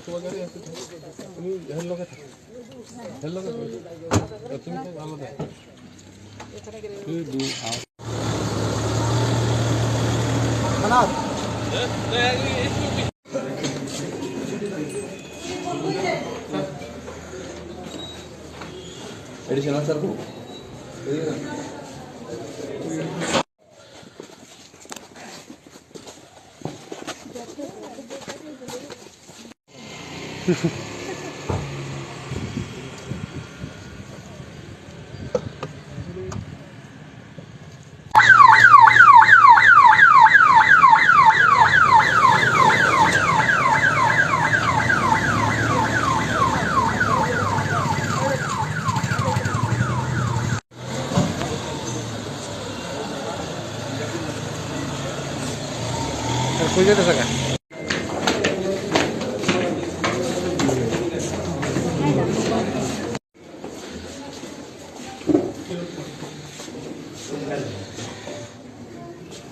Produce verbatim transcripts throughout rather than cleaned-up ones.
তুমি হেল্লকে থাকো। হেল্লকে থাকো। তুমি থাকো আলাদা। তুই দু-, আ- Additional sir ko.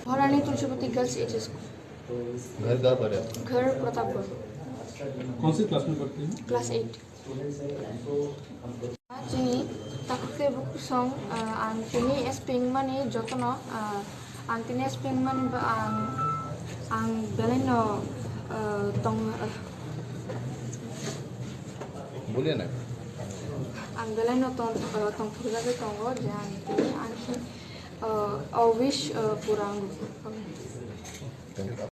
Horani Tulsipati Girls H S School. घर कहाँ पर है आपका? घर प्रतापगढ़। कौन सी क्लास में पढ़ते हैं? Class eight. Chini takhuk tei bukhuk song, ah, ang tini S P wngmani jotono, ah, ang tini S P wngmani ba ang, ang belai no, ah, tong, ah, बोलिए ना। Ang belai no tong, ah, tongthokjagwi tongo je ang tini ani, ah, o wish, ah, pura wngwi.